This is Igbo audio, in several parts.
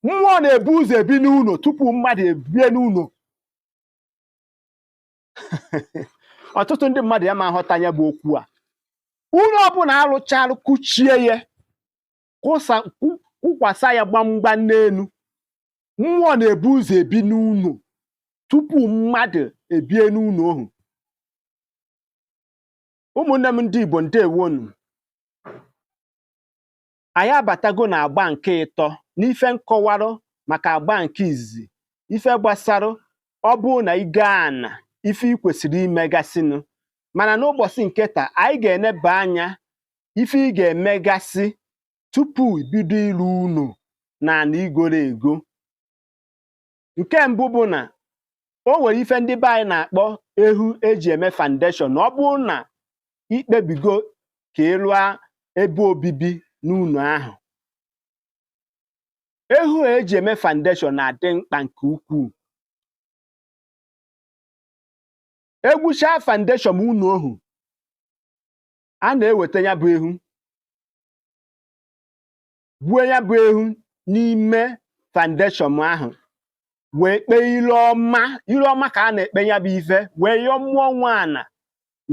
Mmụọ na-ebu ụzọ ebi n'ụlọ tupu mmadụ ebie n'ụlọ. Ọtụtụ ndị mmadụ ya ma aghọta ya bụ okwu a. Ụlọ ọbụla alụchalụ kụchie ya, kwụkwasa ya gbamgbam n'elu, mmụọ na-ebu ụzọ ebi n'ụlọ tupu mmadụ ebie n'ụlọ ohu. Ụmụnne m ndị Igbo, ndewonu. Anyị abatago na agba nke ịtọ n'ife nkọwarụ maka agba nke izizi, ife gbasara ọ bụrụ na ị gaa ana, ife ị kwesịrị imegasịnụ. Mana n'ụbọchị nke taa, anyị ga-eneba anya ife ị ga-emegasị tupu ibido ịrụ ụlọ na ana igoro ego. Nke mbụ bụ na o nwere ife ndị be anyị na-akpọ ehu eji eme foundation. Na ọ bụrụ na ikpebigo ka ị rụọ ebe obibi n'ụlọ ahụ, ehu a eji eme foundation na-adị mkpa nke ukwuu. Egwuchaa foundation ụlọ ohu, a na-eweta ya bụ ehu, gwuo ya bụ ehu n'ime foundation ahụ, wee kpee ile ọma. Ile ọma ka a na-ekpe ya bụ ife, wee yọọ mmụọ nwe ana,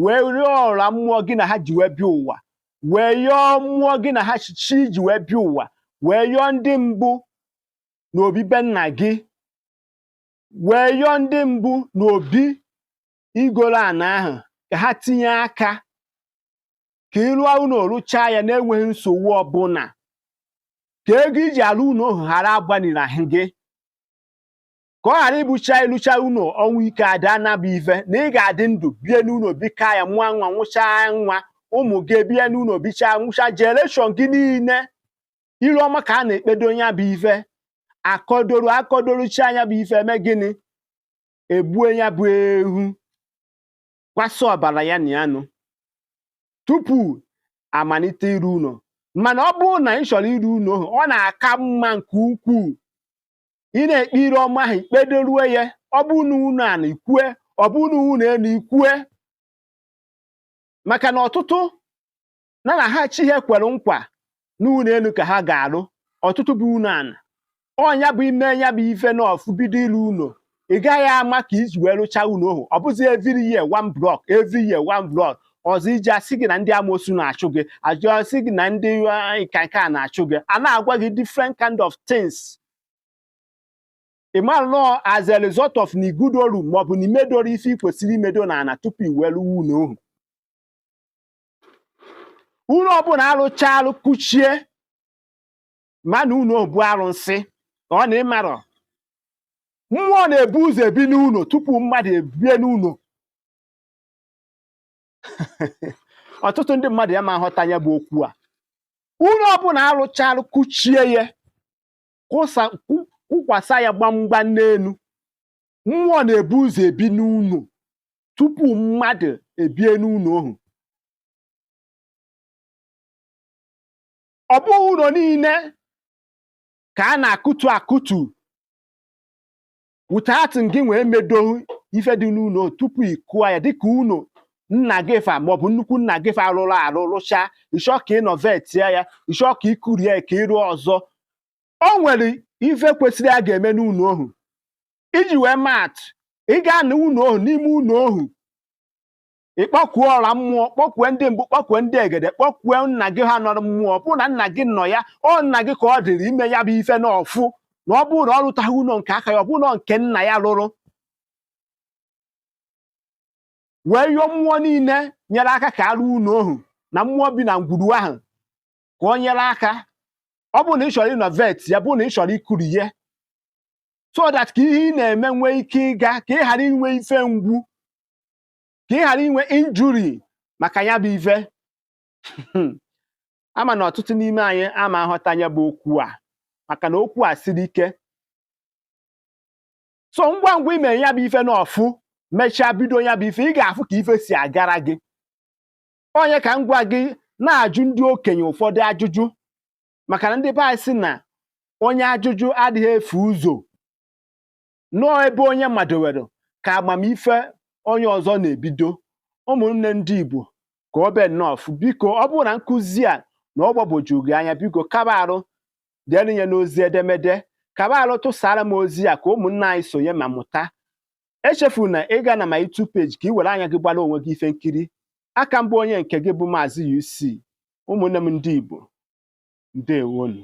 wee rịọ ọra mmụọ gị na ha ji wee bịa ụwa, wee yọọ mmụọ gị na ha chi ji wee bịa ụwa, wee yọọ ndị mbụ na obi be nna gị, wee yọọ ndị mbụ na obi igoro ana ahụ ka ha tinye aka ka ị rụọ ụlọ rụchaa ya na-enweghị nsogbu ọbụla, ka ego iji alụ ụlọ ahụ ghara agbanirahụ gị, ka ọ ghara ịbụcha ịlụcha ụlọ ọnwụ ike ada nabụ ife, na ị ga-adị ndụ bie n'ụlọ bika ya, mụọ nwa, nwụchaa nwa, ụmụ gị ebie n'ụlọ bichaa nwụcha, generation gị niile. Ilu ọma ka a na-ekpedo ya bụ ife, akọdoro akọdorocha ya bụ ife, eme gịnị? Egbue ya bụ ehu, kwasa ọbara ya na ya nụ tupu amalite iru ụlọ. Mana ọ bụrụ na ị chọrọ iru ụlọ, ọ na-aka mma nke ukwuu ị na-ekpe ire ọma ahụ ikpedorue ya. Ọ bụrụ na ụlọ ana ikwue, ọ bụrụ na ụlọ elu ikwue, maka na ọtụtụ na na ha chi ha kwere nkwa n'ụlọ elu ka ha ga-arụ, ọtụtụ bụ ụlọ ana. Ọnya bụ ime ya bụ ife n'ọfụ bido ịlụ ụlọ, ị gaghị ama ka iji wee rụchaa ụlọ ohu. Ọ bụzi every year one block, every year one block. Ọzọ iji asị gị na ndị amosu na-achụ gị, ajụ asị gị na ndị nka nke a na-achụ gị, a na-agwa gị different kind of things. Ị mara nọọ as a result of na igudoru maọbụ na imedoro ife ị kwesịrị imedo n'ala tupu i wee rụwa ụlọ ohu. Ụlọ ọbụla arụcha arụ kuchie, mana ụlọ bụ arụsị, ọ na ịmarọ mmụọ na-ebu ụzọ ebi n'ụlọ tupu mmadụ ebie n'ụlọ. Ọtụtụ ndị mmadụ ya ma aghọta ya bụ okwu a. Ụlọ ọbụla arụcha arụ kuchie ya, kwụkwasa ya gbamgbam n'elu, mmụọ na-ebu ụzọ ebi n'ụlọ tupu mmadụ ebie n'ụlọ ohu. Ọ bụghị ụlọ niile ka a na-akụtu akụtu without gị nwee medo ife dị n'ụlọ tupu ị kụọ ya, dịka ụlọ nna gị fa maọbụ nnukwu nna gị fa rụrụ arụ rụchaa, ịchọ ka ị nọvetie ya, ịchọ ka ị kụrie ya ka ị rụọ ọzọ. O nwere ife kwesịrị a ga-eme n'ụlọ ohu iji wee maatụ. Ị gaa na ụlọ ohu, n'ime ụlọ ohu, ị kpọkuo ọra mmụọ, kpọkue ndị mbụ, kpọkue ndị egede, kpọkue nna gị ha nọrọ mmụọ. Ọ bụrụ na nna gị nọ ya, ọ nna gị ka ọ dịrị ime ya bụ ife n'ọfụ. Na ọ bụrụ na ọ rụtaghị ụlọ nke aka ya, ọ bụrụ na nke nna ya rụrụ, wee yọọ mmụọ niile nyere aka ka arụ ụlọ ohu na mmụọ bi na ngwuru ahụ ka ọ nyere aka. Ọ bụrụ na ị chọrọ ịnọvet ya, bụrụ na ị chọrọ ikuri ya, so that ka ihe ị na-eme nwee ike ịga, ka ị ghara inwe ife mgbu, ka ị ghara inwe injury maka ya bụ ife. Ama na ọtụtụ n'ime anyị ama aghọta ya bụ okwu a, maka na okwu a siri ike. So ngwa ngwa ime ya bụ ife n'ọfụ, mechaa bido ya bụ ife, ị ga-afụ ka ife si agara gị. Onye ka m gwa gị na-ajụ ndị okenye ụfọdụ ajụjụ, maka na ndị be anyị sị na onye ajụjụ adịghị efu ụzọ. Nọọ ebe onye madowere ka amamife onye ọzọ na-ebido. Ụmụnne ndị Igbo, ka ọ bee nnọọ. Biko, ọ bụrụ na nkụzi a na ọ gbagwoju gị anya, biko kaba arụ deere ya n'ozi edemede. Kaba alụ tụsara m ozi a ka ụmụnne anyị sonye ma mụta. Echefuna ịga na my YouTube page ka ị were anya gị gbara onwe gị ife nkiri. Aka mbụ, onye nke gị bụ Maazị UC. Ụmụnne m ndị Igbo, ndewonu.